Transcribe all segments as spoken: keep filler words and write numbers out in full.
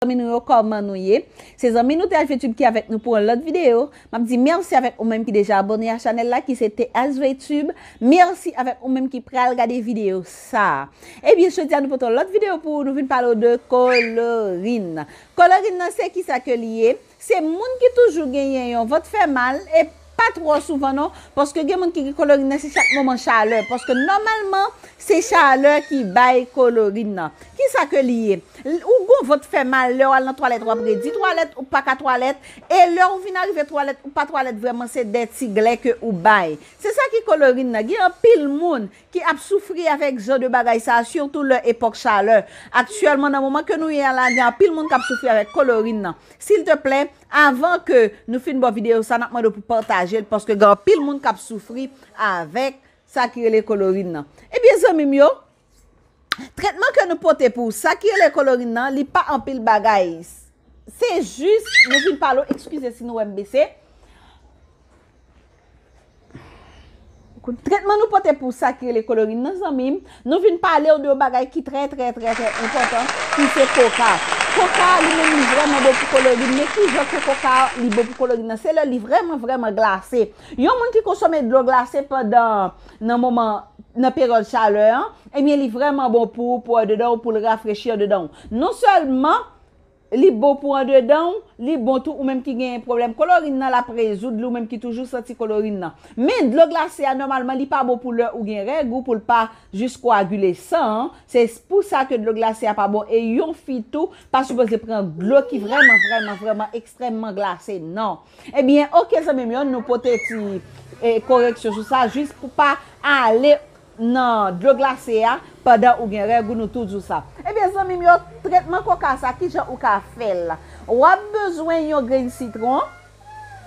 Zanmi nou yo, kòman nou ye? Se zanmi nou T H V Tube ki avèk nou pou yon lòt videyo. M ap di mèsi avèk ou menm ki deja abòne a chanèl la, ki se T H V Tube. Mèsi avèk ou menm ki pral gade videyo sa. Ebyen, jodi a nou pote yon lòt videyo pou ou, nou vin pale w de kolorin. Kolorin nan se kisa ke li ye? Se moun ki toujou genyen yon vant fè mal, e pa twò souvan non, paske gen moun ki gen kolorin nan se chak moman chalè, paske nòmalman se chalè ki bay kolorin nan. Kisa ke li ye? Ou gon vant fè mal, lè w al nan twalèt w ap redi twalèt, ou pa ka twalèt, e lè ou vin arive twalèt ou pa twalèt vrèman, se de ti glè ke ou bay. Se sa ki kolorin nan. Gen anpil moun ki ap soufri avèk jan de bagay sa, sitou lè epòk chalè. Aktyèlman, nan moman ke nou ye a la, gen anpil moun k ap soufri avèk kolorin nan. Silteplè, avan ke nou fin bò videyo sa, n ap mande w pou pataje l, paske gen anpil moun k ap soufri avèk sa ki rele kolorin nan. Ebyen, zanmi m yo, tretman ke nou pote pou sa ki rele kolorin nan, li pa anpil bagay. Se jis, nou vin pale w, eskize si nou wè m bese. Tretman nou pote pou sa ki rele kolorin nan, zanmi m, nou vin pale w de yon bagay ki trè, trè, trè, trè enpòtan, ki se koka. Koka, li menm, li vrèman bon pou kolorin, men ki jan ke koka, li bon pou kolorin nan? Se lè li vrèman, vrèman glase. Yon moun ki konsome dlo glase pandan, nan moman, nan peryòd chalè an, ebyen, li vrèman bon pou, pou andedan w, pou l rafrechi andedan w. Non sèlman, li bon pou andedan w, li bon tou ou menm ki gen pwoblèm kolorin nan, l ap rezoud li, ou menm ki toujou santi kolorin nan. Men dlo glase a, nòmalman, li pa bon pou lè ou gen règ ou, pou l pa jis koagile san an. Se pou sa ke dlo glase a pa bon. E yon fi tou pa sipoze pran dlo ki vrèman, vrèman, vrèman ekstrèmman glase, non. Ebyen, oke, zanmi m yo, nou pote ti, eh, koreksyon sou sa, jis pou pa ale nan dlo glase a pandan ou gen règ ou, nou tou di w sa. Ebyen, zanmi m yo, tretman koka sa, kijan ou ka fè l? W ap bezwen yon grenn sitwon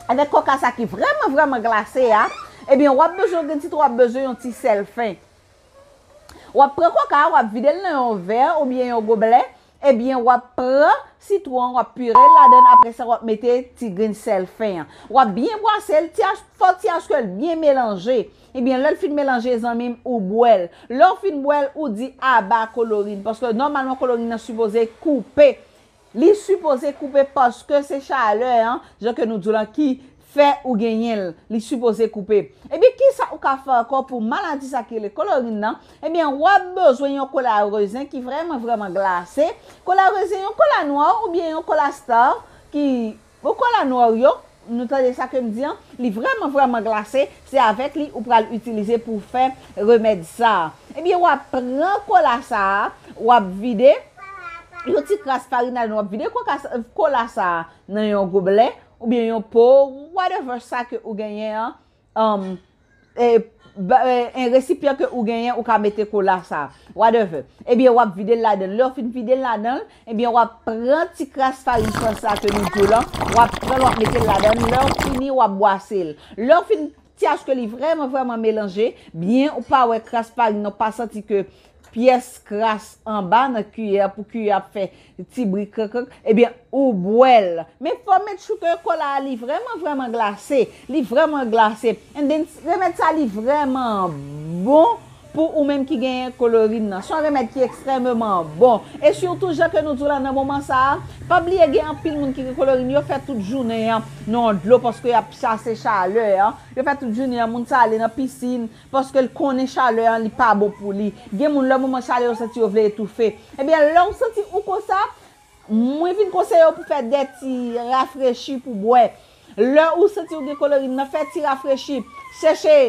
avèk koka sa ki vrèman, vrèman glase a. Ebyen, w ap bezwen yon grenn sitwon, w ap bezwen yon ti sèl fen. W ap pran koka a, w ap vide l nan yon vè oubyen yon goblè. Ebyen, w ap pran sitwon an, w ap pire l ladan l, apre sa, w ap mete ti grenn sèl fen an. W ap byen bwase l, ti ach-, fò ti aske l byen melanje. Ebyen, lè l fin melanje, zanmi m, ou bwè l. Lè w fin bwè l, ou di aba kolorin, paske nòmalman kolorin nan sipoze koupe. Li sipoze koupe paske se chalè an, jan ke nou di w lan, ki fè ou genyen l. Li sipoze koupe. Ebyen, kisa ou ka fè ankò pou maladi sa ki rele kolorin nan? Ebyen, w ap bezwen yon kola rezen ki vrèman, vrèman glase. Kola rezen, yon kola nwa oubyen yon kola Star ki, bon, kola nwa yo, nou tande sa ke m di an, li vrèman, vrèman glase. Se avèk li ou pral itilize pou fè remèd sa a. Ebyen, w ap pran kola sa a, w ap vide yon ti kras farin ladan l, w ap vide koka sa, kola sa a nan yon goblè oubyen yon po, whatever sa ke ou genyen an, um, e, ba, e, en resipyan ke ou genyen, ou ka mete kola sa, whatever. Ebyen, w ap vide l ladan l. Lè w fin vide l ladan l, ebyen, w ap pran ti kras farin frans sa ke nou di w lan, w ap pran l, w ap mete l ladan l. Lè w fini, w ap bwase l. Lè w fin ti aske li vrèman, vrèman melanje byen, ou pa wè kras farin nan, ou pa santi ke pyès kras anba nan kiyè pou kiyè ap fè ti bri krak krak, ebyen, ou bwè l. Men fò w make sure ke kola a li vrèman, vrèman glase. Li vrèman glase. And then, remèd sa li vrèman bon pou ou menm ki genyen kolorin nan. Se yon remèd ki ekstrèmeman bon. E sitou, jan ke nou di w la nan moman sa a, pa bliye gen anpil moun ki gen kolorin, yo fè tout jounen an nan yon dlo paske y ap chase chalè an. Yo fè tout jounen an, moun sa ale nan pisin, paske l konnen chalè an, li pa bon pou li. Gen moun, lè moman chalè, yo santi yo vle etoufe. Ebyen, lè w santi ou konsa, mwen vin konseye w pou fè de ti rafrechi pou bwè. Lè ou santi ou gen kolorin nan, fè ti rafrechi. Chèche,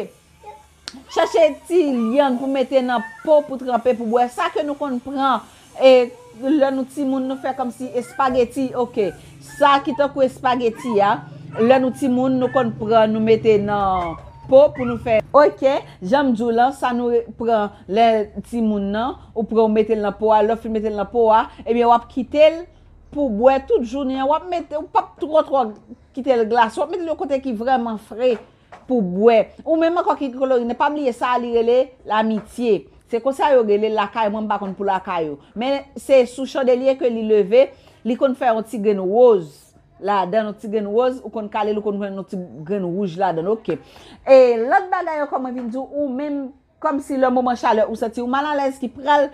chèche ti lyann pou mete nan po pou tranpe pou bwè. Sa ke nou konn pran, e, lè nou timoun, nou fè kòmsi espageti, oke. Sa ki tankou espageti a, lè nou timoun, nou konn pran, nou mete nan po pou nou fè. Oke, jan m di w lan, sa nou re-, pran lè timoun nan, ou pran, ou mete l nan po a, lè w fin mete l nan po a, ebyen, w ap kite l pou bwè tout jounen an. W ap mete, ou p ap twò, twò kite l glase. W ap mete l yon kote ki vrèman fre pou bwè. Ou menm ankò ki kolorin nan, pa bliye sa, li rele lamitye. Se konsa yo rele l lakay mwen, m pa konn pou lakay ou. Men se sou chandelye ke li leve, li konn fè yon ti grenn woz ladan l, yon ti grenn woz, ou konn kale l, ou konn jwenn yon ti grenn wouj ladan l, oke. E lòt bagay ankò, mwen vin di w, ou menm, kòmsi lè moman chalè ou santi ou malalèz ki pral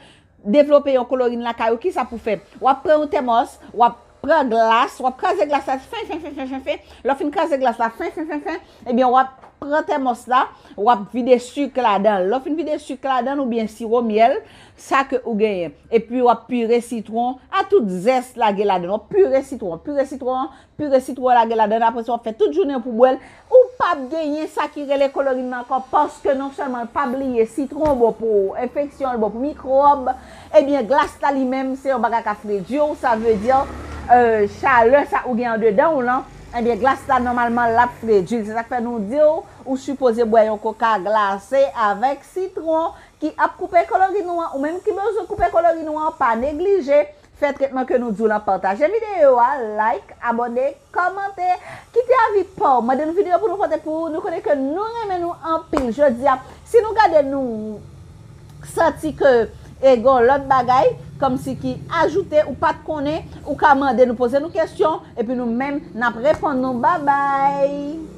devlope yon kolorin lakay ou, kisa pou fè? W ap pran yon tèmòs, w ap pran glas, w ap kraze glas la fen, fen, fen, fen, fen, fen. Lè w fin kraze glas la fen, fen, fen, fen, ebyen, w ap pran tèmòs la, w ap vide sik ladan l. Lè w fin vide sik ladan l oubyen siwo myèl, sa ke ou genyen. Epi w ap pire sitwon, a tout zès lage ladan l. W ap pire sitwon, pire sitwon, pire sitwon lage ladan l. Apre sa, w ap fè tout jounen pou bwè l. Ou p ap genyen sa ki rele klorin nan ankò, paske non sèlman l pa bliye sitwon bon pou enfeksyon, l bon pou mikwòb, ebyen, glas la li menm, se yon bagay k ap fredui w, sa vle di, euh, chalè sa ou gen andedan w lan, ebyen, glas la nòmalman l ap fredui l. Se sa k fè nou di w, ou sipoze bwè yon koka glase avèk sitwon ki ap koupe klorin ou an. Ou menm ki bezwen koupe klorin ou an, pa neglije fè tretman ke nou di w lan, pataje videyo a, like, abòne, kòmante, kite avi pa w, mande nou videyo pou nou pote pou ou. Nou konnen ke nou renmen nou anpil. Jodi a, si nou gade nou santi ke e gen lòt bagay, kòmsi ki ajoute ou pa t konnen, ou ka mande nou, poze nou kesyon, epi nou menm n ap reponn nou. Babay!